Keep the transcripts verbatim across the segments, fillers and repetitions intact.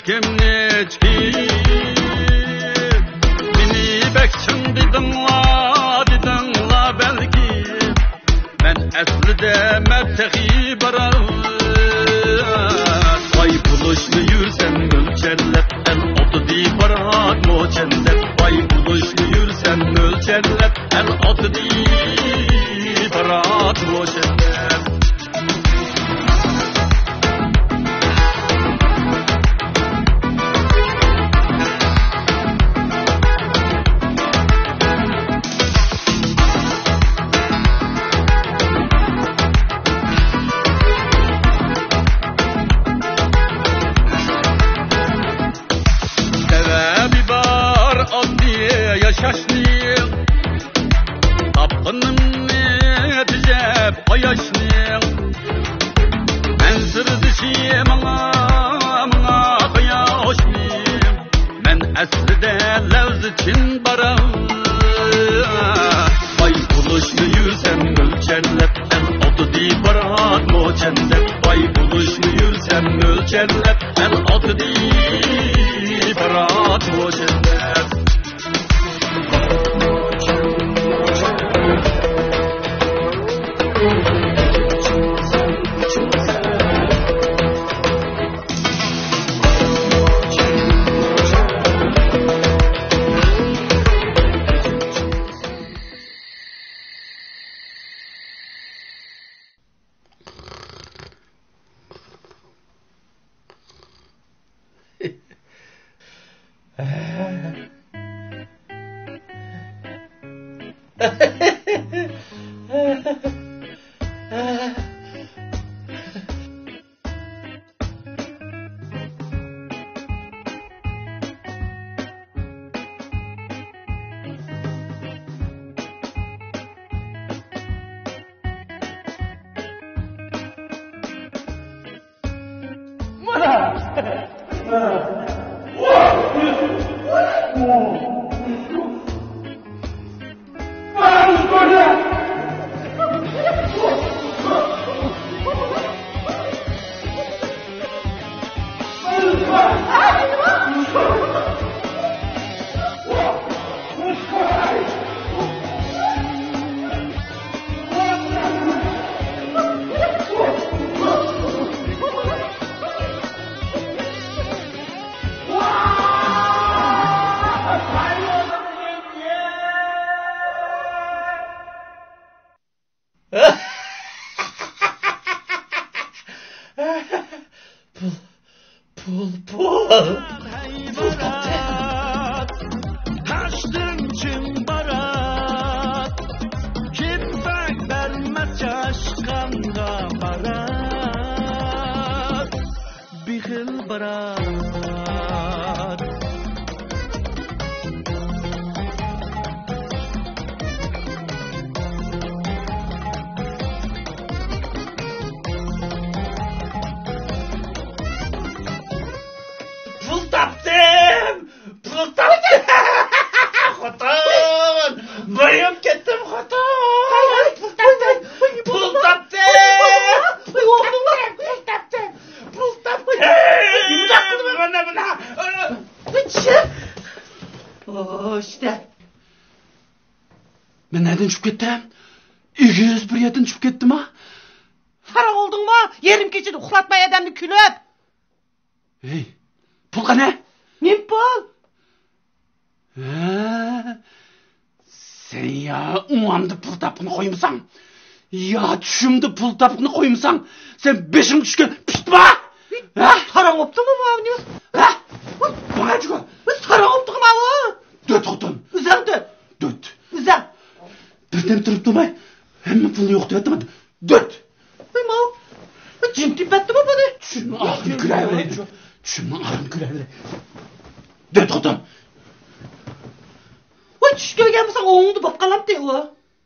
كىمنى چىقىپ، مېنى بەك چىڭ دېدىڭلار، دېدىڭلار بەلكى. مەن ئەسلىدە مەن تېخى بارار. باي بولۇشنى يۈرسەم مۆلچەرلەپ، ئەل ئاتىدى پارات موچەنلەپ. باي بولۇشنى يۈرسەم مۆلچەرلەپ، ئەل ئاتىدى پارات موچەنلەپ. سەۋەبى بار ئاددىي ياشاشنىڭ، تاپقىنىمنى تېجەپ قاياشنىڭ. مەن سىردىشى ماڭا، ماڭا قاياشنىڭ. مەن ئەسلىدە لەۋزى چىن بارار. باي بولۇشنى يۈرسەم مۆلچەرلەپ، ئەل ئاتىدى پارات موچەنلەپ. باي بولۇشنى يۈرسەم مۆلچەرلەپ، ئەل ئاتىدى پارات موچەنلەپ. پۇل، پۇل، پۇل. پۇل تاپتىم. تاشتىن چىڭ بارات، كېپەك بەرمەس چاشقانغا بارات. بېخىل بارات. پۇل تاپتىم! پۇل تاپتىم! خوتۇن! بايام كەتتىم، خوتۇن! پۇل تاپتىم! پۇل تاپتىم! پۇل تاپتىم! پۇل تاپتىم! پۇل تاپتىم! مانا، مانا! ئىشتە. مەن نەدىن چۈشۈپ كەتتىم؟ ئېگىز بىر يەردىن چۈشۈپ كەتتىم ھە. ساراڭ بولدۇڭمۇ؟ يېرىم كېچىدە ئۇخلاتماي ئادەمنى كۈلۈپ. ھەي، پۇل قەنە؟ نېمە پۇل؟ ھە؟ سەن يا ئوڭۇمدا پۇل تاپقىنى قويمىساڭ، يا چۈشۈمدە پۇل تاپقىنى قويمىساڭ، سەن بېشىڭ چۈشكەن پىتما! ھە؟ ساراڭ بوپتۇمۇ ماۋۇ؟ ھە؟ ماڭا چۈكۈ! ساراڭ بوپتۇغۇ ماۋۇ! دۆت خوتۇن! ئۆزەڭ دۆت! دۆت! ئۆزەڭ! بىردەم تۇرۇپ تۇرماي، ھەممە پۇلنى يوقىتىۋەتتىم. دۆت! ۋاي ماۋۇ! جىم تېپەتتىمۇ بۇنى؟ چۈشۈمنىڭ ئاخىرىنى كۆرەۋېرەي. چۈشۈمنىڭ ئاخىرىنى كۆرەۋېرەي. دۆت خوتۇن! ۋاي چۈش كۆرگەن بولساڭ ئوڭۇڭدا بولۇپ قالامتى ئۇ.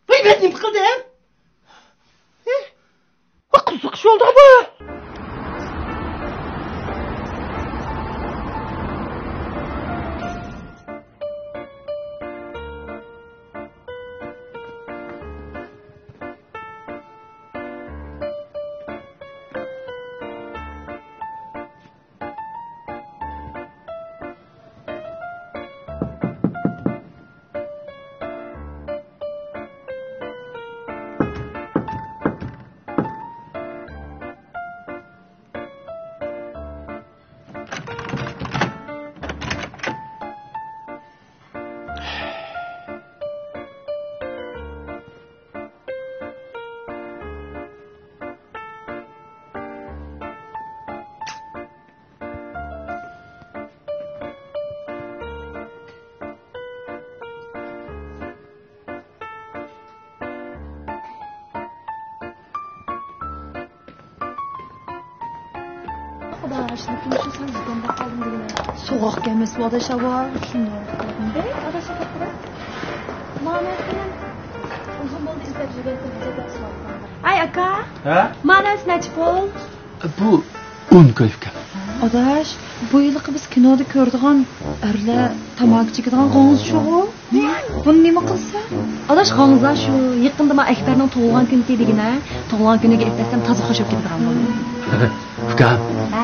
ۋاي مەن نېمە قىلدىم؟ ھە؟ ۋاي قىزىق ئىش بولدىغۇ بۇ. خۇدا، شۇنى كىم شۇ سەن زۇكامداپ قالدىم دېگىنە. سوغۇق ئەمەسمۇ ئاداش ھاۋا، شۇنداق. ئەي، ئاداش، توختىغىن. مانا سېنىڭ ئۇزۇن بولدى ئىزدەپ يۈرگەن قىزنى دەپ سوراپتىمەن. ئاي، ئاكا. ھە؟ مانا نەچچە پۇل؟ بۇ ئون كوي ئۇكام. ئاداش، بۇ ھېلىقى بىز كىنودا كۆرىدىغان ئەرلەر تاماكا چېكىدىغان غوڭزا شۇغۇ. بۇنى نېمە قىلسا؟ ئاداش، غاڭزا شۇ. يېقىندا ما ئەكبەرنىڭ تۇغۇلغان كۈنى دېگىنە. تۇغۇلغان كۈنىگە ئېتىۋەتسەم تازا خۇش بولۇپ كېتىدىغان بولدى. ئۇكام، ھە؟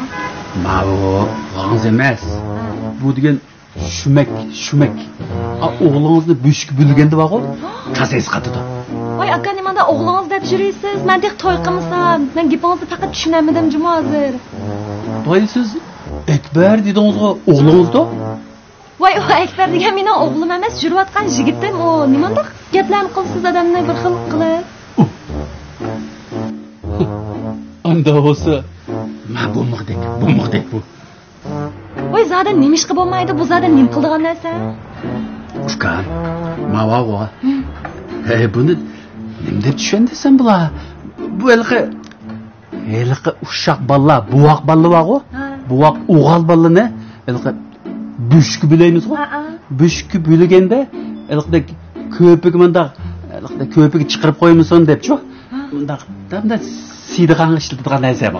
ماۋۇ غاڭزا ئەمەس. ھە. بۇ دېگەن شۈمەك، شۈمەك. ئا، ئوغلىڭىزنى بۆشۈككە بۆلگەندە بارغۇ، تازا ئەسقاتىدۇ. ۋاي ئاكا، نېمانداق ئوغلىڭىز دەپ يۈرىسىز؟ مەن تېخى توي قىلمىسام. مەن گېپىڭىزنى پەقەت چۈشىنەلمىدىم جۇمۇ ھازىر. ۋاي سىز ئەكبەر دېدىڭىزغۇ ئوغلىڭىزدۇ؟ ۋاي، ئۇ ئەكبەر دېگەن مېنىڭ ئوغلۇم ئەمەس، يۈرۈۋاتقان يىگىتىم ئۇ. نېمانداق گەپلەرنى قىلىسىز ئادەمنى بىر خىل قىلىپ؟ ئاندا بولسا، ما بولمىغۇدەك، بولمىغۇدەك بۇ. ۋاي، زادى نېمىشقا بولمايدۇ؟ بۇ زادى نېمە قىلىدىغان نەرسە؟ ئۇكام، ماۋاغۇ. ھە. ھەي، بۇنى نېمە دەپ چۈشەندى سەن بۇلار؟ بۇ ھېلىقى ھېلىقى ئۇششاق بالىلار، بوۋاق بالىلار بارغۇ؟ ھە. بوۋاق ئوغال بالىلىرىنى ھېلىقى بۆشۈككە بۆلەيمىزغۇ؟ ھە، ھە. بۆشۈككە بۆلگەندە ھېلىقىدەك كۆپۈكى مۇنداق، ھېلىقىدەك كۆپۈكى چىقىرىپ قويمىسۇن دەپچۇ؟ ھە. مۇنداق، مۇنداق سىيدىغانغا ئىشلىتىدىغان نەرسە بۇ.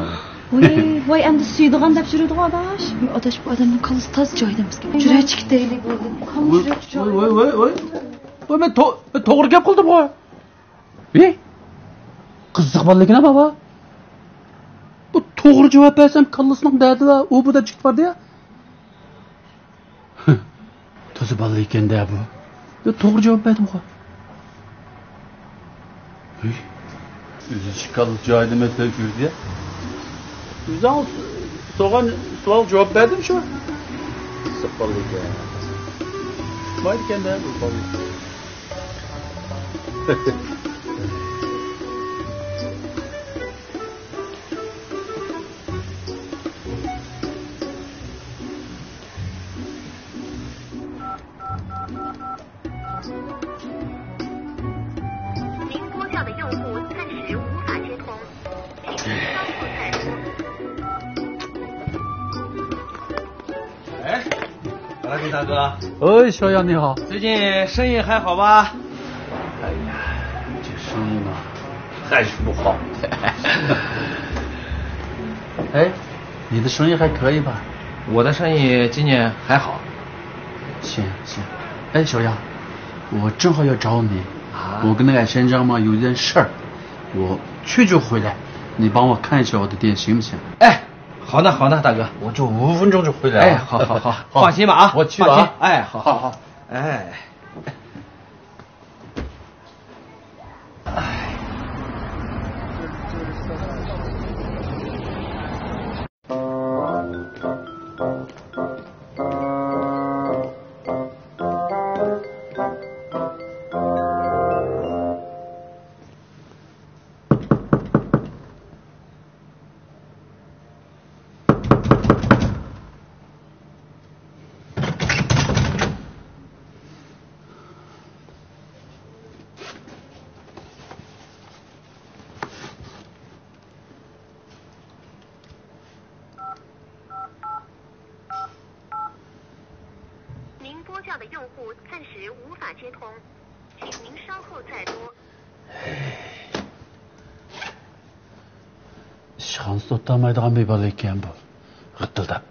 ۋاي، ۋاي، ئەمدى سىيدىغان دەپ يۈرىدىغۇ ئاداش. ئاداش، بۇ ئادەمنىڭ كاللىسى تاز جايىدا ئەمەسكەن. يۈرەك چىقىتەيلى بولدى. ۋاي، ۋاي، ۋاي، ۋاي. ۋاي، مەن تو-، مەن توغرا گەپ قىلدىمغۇ؟ ھېي! قىزىق بالىكەن بابا. بۇ توغرا جاۋاب بەرسەم كاللىسىنىڭ دەردى بار، ئۇ بۇ دەپ چىقىپ باردى يا. تازا بالا ئىكەن-دە بۇ. يا، توغرا جاۋاب بەردىمغۇ. ھەي. ئۆزى چىققانلىق جايىدا مەسىلە كۆردى يا. ئۆزۈڭ سورىغان سوئال جاۋاب بەردىم شۇ. قىزىق بالا ئىكەن. ئۇقمايدىكەن-دە بۇ بالا. 您拨叫的用户暂时无法接通，请您稍后再拨。哎，来，大哥。哎，小杨你好。最近生意还好吧？哎呀，这生意嘛，还是不好。哎，你的生意还可以吧？我的生意今年还好。行行。哎，小杨，我正好要找你，啊？我跟那个先生嘛有点事儿，我去就回来，你帮我看一下我的店行不行？哎，好的好的，大哥，我就五分钟就回来了。哎，好好好，好，放心吧啊，我去了啊。放心，哎，好好好，哎。您拨叫的用户暂时无法接通，请您稍后再拨。 ئىشخانىسى توختىمايدىغان بىر بالا ئىكەن بۇ، غىتتىلداپ.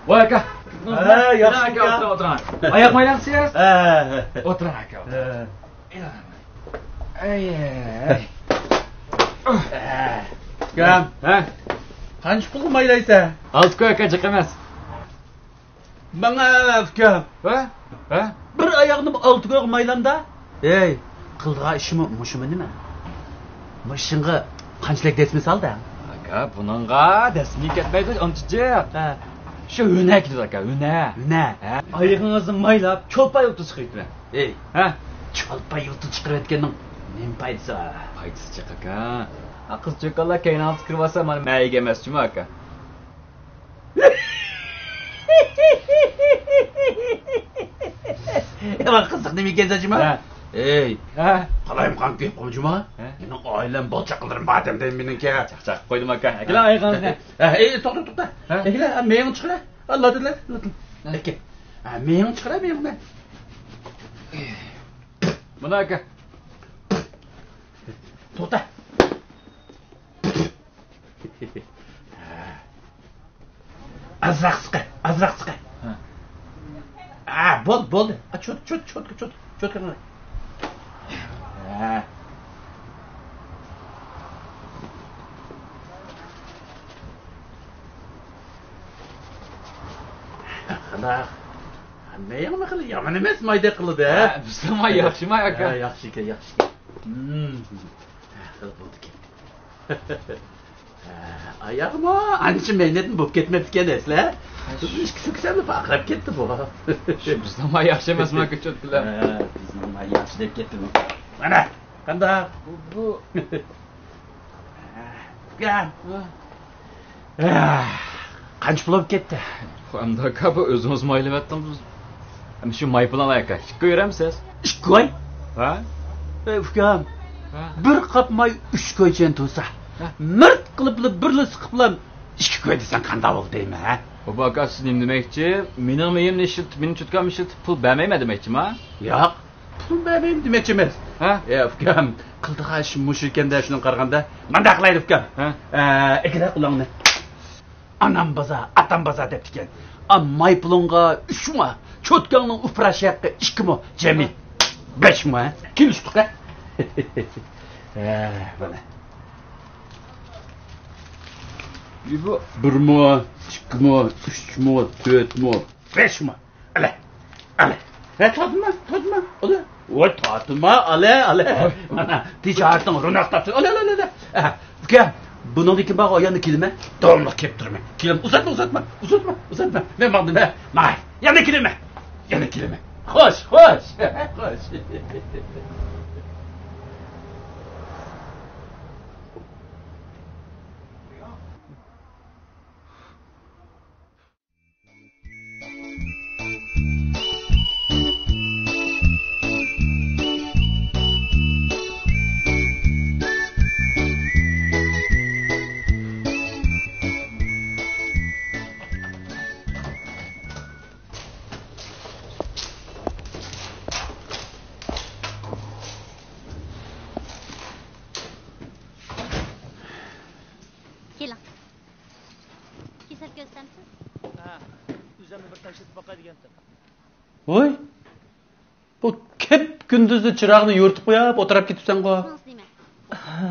ۋاي ئاكا. ھە، ياخشى ئاكا، ئاكا. ئولتۇرۇڭ، ئولتۇرۇڭ. ئاياق مايلاڭسىز؟ ھە، ھە، ھە. ئولتۇرۇڭ ئاكا، ئولتۇرۇڭ. ھە. ئەي، ئەي. ئۇكام، ھە؟ قانچە پۇلغا مايلايسەن؟ ئالتە كوي ئاكا، جىق ئەمەس. ماڭا ئۇكام. ھە؟ ھە؟ بىر ئاياغنى ئالتە كويغا مايلامدا. ھەي، قىلىدىغان ئىشىمۇ مۇشۇمۇ نېمە؟ مۇشۇ ئىشىڭغا قانچىلىك دەسمە سالدى؟ ئاكا، بۇنىڭغا دەسمە كەتمەيدۇ، ئانچە جىق. ھە. شۇ ھۈنەر كېتىدۇ، ئاكا، ھۈنەر. ھۈنەر؟ ھە. ئايىغىڭىزنى مايلاپ، چولپان يۇلتۇز چىقىرىۋېتىمەن. ئەي، ھە؟ چولپان يۇلتۇز چىقىرىۋەتكەننىڭ نېمە پايدىسى بار؟ پايدىسى جىق، ئاكا. ھە، قىز چوكانلار كەينىڭىزگە كىرىۋالسا، مانا مەيىگە ئەمەس جۇمۇ، ئاكا. ئەمما قىزىق نېمە ئىكەن جۇمۇ؟ ھە. ئەي، ھە؟ قالايمىقان كۆپ قوي جۇمۇ. ھە؟ مېنىڭ ئائىلەم، بالا چاقىلىرىم بار دەمدى مېنىڭكى. چاقچاق قويدۇم، ئاكا. ئەكېلىڭ ئايىغىڭىزنى. ھە، ئەي، توختا، توختا. ھە؟ ئەكېلە، مېيىڭنى چىقىرە. ھە، لاتىلە، لاتىلە. ھە. ئەكە. ھە، مېيىڭنى چىقىرە، مېيىڭنى. مانا، ئاكا. توختا. ئازراق سىقە، ئازراق سىقە. ھە. ھە، بولدى، بولدى. ئا، چوت، چوت، چوت، چوت، چوت قىلىڭ. ھە. قانداق؟ مېيىڭمۇ خېلى يامان ئەمەس، مايدەك قىلىدۇ، ھە؟ ھە، بىزنىڭ ماي ياخشى ماي، ئاكا. ھە، ياخشى ئىكەن، ياخشى ئىكەن. ھە، خېلى بولدى ئىكەن. ئاياغمۇ ئانچە مەينەتمۇ بولۇپ كەتمەپتىكەن ئەسلى. شۇ ئىككى سۆكسەملا پارقىراپ كەتتى بۇ. شۇ بىزنىڭ ماي ياخشى ئەمەسمۇ، كۆچۈرۈپ بىلەن. ھە، بىزنىڭ ماي ياخشى دەپ كەتتى بۇ. مانا، قانداق؟ بۇ، بۇ. ئۇكام. ھە. قانچە پۇل بولۇپ كەتتى؟ ئەمدى ئاكا، بۇ ئۆزىڭىز مايلىۋەتتىڭىز. ئەمدى شۇ ماي پۇلىنى ئاكا، ئىككى كوي بېرەمسىز؟ ئىككى كوي؟ ھە؟ ئەي، ئۇكام، ھە؟ بىر قاپ ماي ئۈچ كويچەن تۇرسا، ھە؟ مىرت قىلىپلا بىرلا سىقىپلا ئىككى كوي دېسەڭ قانداق بولدى دەيمەن، ھە؟ بۇ ئاكا، سىز نېمە دېمەكچى؟ مېنىڭ مېيىمنى ئىشلىتىپ، مېنىڭ چوتكامنى ئىشلىتىپ پۇل بەرمەيمەن دېمەكچىما؟ ياق، پۇل بەرمەيمەن دېمەكچى ئەمەس. ھە؟ يا، ئۇكام، قىلىدىغان ئىش مۇشۇ ئىكەن-دە، شۇنىڭغا قارىغاندا. مانداق قىلايلى، ئۇكام. ھە؟ ئە، ئەكېلە قولۇڭنى. ئانام بازار، ئاتام بازار دەپتىكەن. ئا، ماي پۇلۇڭغا ئۈچ مو، چوتكاڭنىڭ ئۇپراش ھەققى ئىككى مو، جەمئىي بەش مو، ھە؟ كېلىشتۇق، ھە؟ ھە، مانا. بىر مو، ئىككى مو، ئۈچ مو، تۆت مو، بەش مو. ئەلە، ئەلە. ھە، تارتما، تارتما. ئەلە. ۋاي، تارتما، ئەلە، ئەلە. ۋاي. مانا، تىجارىتىڭ روناق تاپتى. ئەلە، ئەلە، ئەلە. ئە، ئۇكا، بۇنىڭدىن كېيىن بارغان ئايالنى كېلىمەن. داۋاملىق كېلىپ تۇرىمەن. كېلىمەن. ئۇزاتما، ئۇزاتما، ئۇزاتما، ئۇزاتما. مەن ماڭدىم، ھە. ماڭاي. يەنە كېلىمەن. يەنە كېلىمەن. خوش، خوش. خوش. كېلىڭ. كېسەل كۆرسەمسىز؟ ھە، ئۆزۈمنى بىر تەكشۈرتۈپ باقاي دېگەنتىم. ۋوي، بۇ كەپ كۈندۈزدە چىراغنى يورۇتۇپ قويۇپ ئولتۇراپ كېتىپسەنغۇ؟ ھە.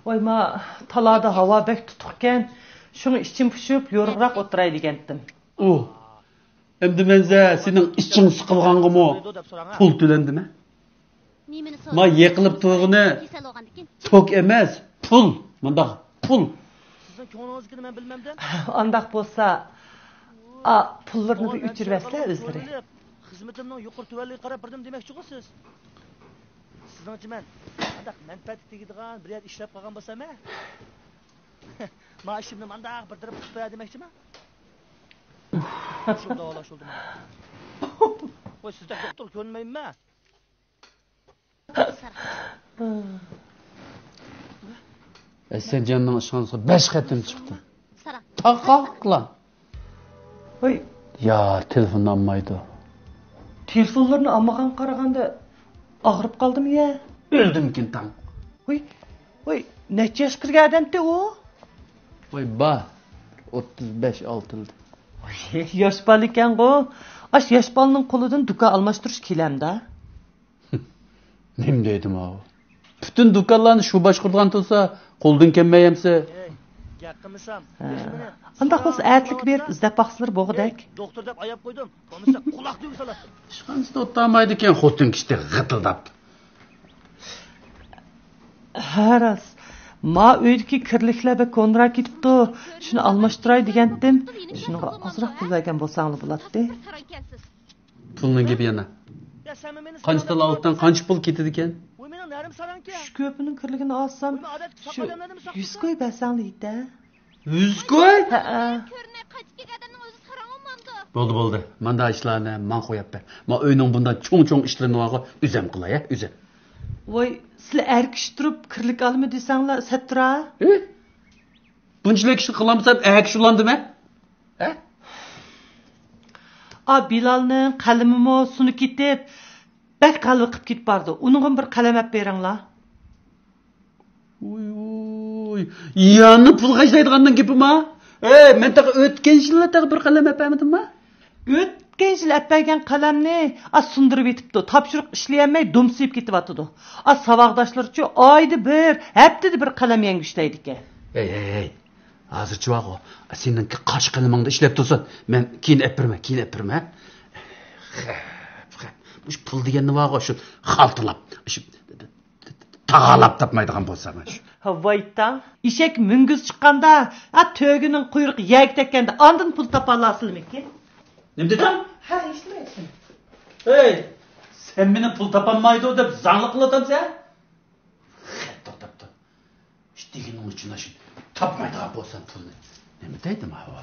ۋاي ما، تالادا ھاۋا بەك تۇتۇقكەن، شۇڭا ئىچىم پۇشۇپ يورۇقراق ئولتۇراي دېگەنتىم. ئۇ، ئەمدى مەنزە سېنىڭ ئىچىڭ سىقىلغانغىمۇ پۇل تۆلەندىمە؟ ما يېقىلىپ تۇرغىنى توك ئەمەس، پۇل. مۇنداق پۇل. سىزنىڭ كۆڭلىڭىزدىكىنى مەن بىلمەمدىم. ئانداق بولسا، ئا، پۇللىرىنى بىر ئۆچۈرۈۋەتسىلە ئۆزلىرى. خىزمىتىمنىڭ يۇقىرى تۆۋەنلىكىگە قاراپ بەردىم دېمەكچىغۇ سىز؟ سىزنىڭچە مەن ئانداق مەنپەئەتكە تېگىدىغان بىر يەردە ئىشلەپ قالغان بولسام ھە؟ مائاشىمنى مانداق بىر تەرەپ قىلىپ بەر دېمەكچىما؟ شۇ داۋالاش بولدىما؟ ۋاي، سىزدەك دوختۇر كۆرمەيمەن. ھەسەنجاننىڭ ئىشخانىسىغا بەش خېتىم چىقتى. تاقاقلا. ھوي. يا، تېلېفوننى ئالمايدۇ. تېلېفونلىرىنى ئالمىغانغا قارىغاندا ئاغرىپ قالدىمۇ يا؟ ئۆلدۈمكىن تاڭ. ھوي، ھوي، نەچچە ياشقا كىرگەن ئادەمتى ئۇ؟ ۋاي، بار. ئوتتۇز بەش، ئالتىلدى. ھوي، ياش بالىكەنغۇ. ئاش ياش بالىنىڭ قولىدىن دۇكان ئالماشتۇرۇش كېلەمدا؟ نېمە دەيدۇ ماۋۇ؟ پۈتۈن دۇكانلارنى شۇ باشقۇرىدىغان تۇرسا، قولدىن كەلمەي ئەمسە. ھەي، گەپ قىلمىسام، ھە. ئانداق بولسا ئەتىلىك بېرىپ ئىزدەپ باقسىلىرى بولغۇدەك. ھەي، دوختۇر دەپ ئاياپ قويدۇم، بولمىسا قۇلاق تۈگى سالاتتىم. ئىشخانىسىدا ئولتۇرالمايدىكەن خوتۇن كىشى غىتىلداپ. ھە، راست. ما ئۆيدىكى كىرلىكلەر بەك كونىراپ كېتىپتۇ. شۇنى ئالماشتۇراي دېگەنتىم. شۇنىڭغا ئازراق پۇل بەرگەن بولساڭلار بولاتتى. پۇلنىڭ گېپى يەنە. قانچە تال ئالتۇن، قانچە پۇل كېتىدىكەن؟ شۇ كۆپىنىڭ كىرلىكىنى ئالسام، شۇ يۈز كوي بەرسەڭلار يېتە. يۈز كوي؟ ھەئە. بولدى، بولدى. ماندا ئىشلارنى ماڭا قويۇپ بەر. ما ئۆينىڭ بۇنداق چوڭ-چوڭ ئىشلىرىنى بارغۇ، ئۆزۈم قىلاي، ھە، ئۆزۈم. ۋاي، سىلەر ئەر كىشى تۇرۇپ كىرلىك ئالىمەن دېسەڭلار سەتتىرا. ئى؟ بۇنچىلىك ئىشنى قىلالمىسام، ئەر كىشى بولامدىمەن؟ ھە؟ ئا، بىلالنىڭ قەلىمىمۇ سۇنۇپ كېتىپ، بەك غەلۋە قىپ كېتىپ بارىدۇ. ئۇنىڭغىمۇ بىر قەلەم ئەپ بېرىڭلار. ۋوي، ۋوي. يەنە پۇل خەجلەيدىغاننىڭ گېپىما؟ ئەي، مەن تېخى ئۆتكەن يىللا تېخى بىر قەلەم ئەپ بەرمىدىمما؟ ئۆتكەن يىل ئەپ بەرگەن قەلەمنى، ئا، سۇندۇرۇپ يېتىپتۇ. تاپشۇرۇق ئىشلىيەلمەي، دومسىيىپ كېتىۋاتىدۇ. ئا، ساۋاقداشلىرىچۇ ئايدا بىر، ھەپتىدە بىر قەلەم يەڭگۈشلەيدىكەن. ھەي، ھەي، ھەي. ھازىرچە بارغۇ، سېنىڭكى قاش قەلىمىڭدە ئىشلەپ تۇرسۇن. مەن كېيىن ئەپ بېرىمەن، كېيىن ئەپ بېرىمەن. خەپ، خەپ. مۇشۇ پۇل دېگەننى بارغۇ، شۇ خالتىلاپ، شۇ تاغالاپ تاپمايدىغان بولسام شۇ. ھە، ۋايتا. ئېشەك مۈڭگۈز چىققاندا، ھە، تۆگىنىڭ قۇيرۇقى يەرگە تەگكەندە ئاندىن پۇل تاپالارسىلىمىكىن؟ نېمە دېدىڭ؟ ھە، ھېچنېمە، ھېچنېمە. ھەي، سەن مېنى پۇل تاپالمايدۇ دەپ زاڭلىق قىلىۋاتامسەن؟ خەپ، توختاپ تۇر. ئىش دېگىنىڭ ئۈچۈن ئاشۇ تاپمايدىغان بولسام پۇلنى. نېمە دەيدۇ ماۋۇ؟